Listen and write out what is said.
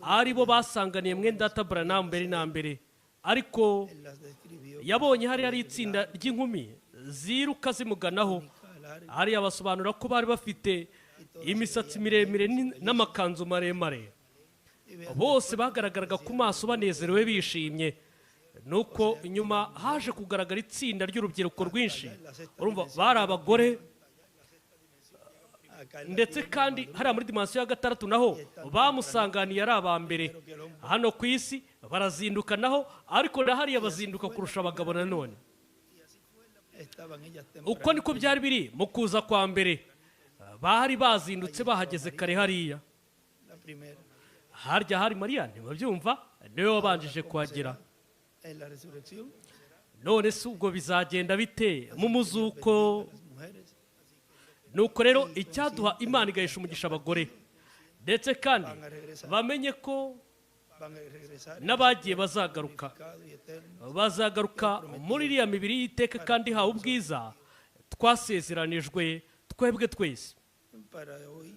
Ari bo basanganiye mwene data Branham mbere na mbere, ariko Él las describió yabonye hari itsinda ry'inkumi ziruka zimuganaho. Larga, Hariya basobanura ko bari bafite imisatsi miremire n'amakanzu maremare. Y vean, Bose bagaragaraga ku maso banezerewe, bishimye. Nuko inyuma haje kugaragara itsinda ry'urubyiruko rwinshi. Urumva, bari abagore. Acá en la Ndetse kandi hariya muri dimansiyo ya gatandatu naho bamusanganiye ari aba mbere. Hano ku isi barazinduka naho, ariko na hariya bazinduka kurusha abagabo nanone. Estaban ellas Uko niko byari biri mu kuza kwa mbere, bari bazindutse, bahageze kare hariya. La primera. Harya hari Mariya, ntibabyumva, niwe wabanjije kuhagera. En la resurrección, None se ubwo bizagenda bite mu muzuko? Las mujeres Nuko rero icyaduha Imana igahesha umugisha abagore, ndetse kandi bamenye ko van a regresar n'abagiye bazagaruka, glorificado y eterno bazagaruka muri iriya mibiri y'iteka kandi ihawe ubwiza twasezeranijwe twebwe twese. Para hoy.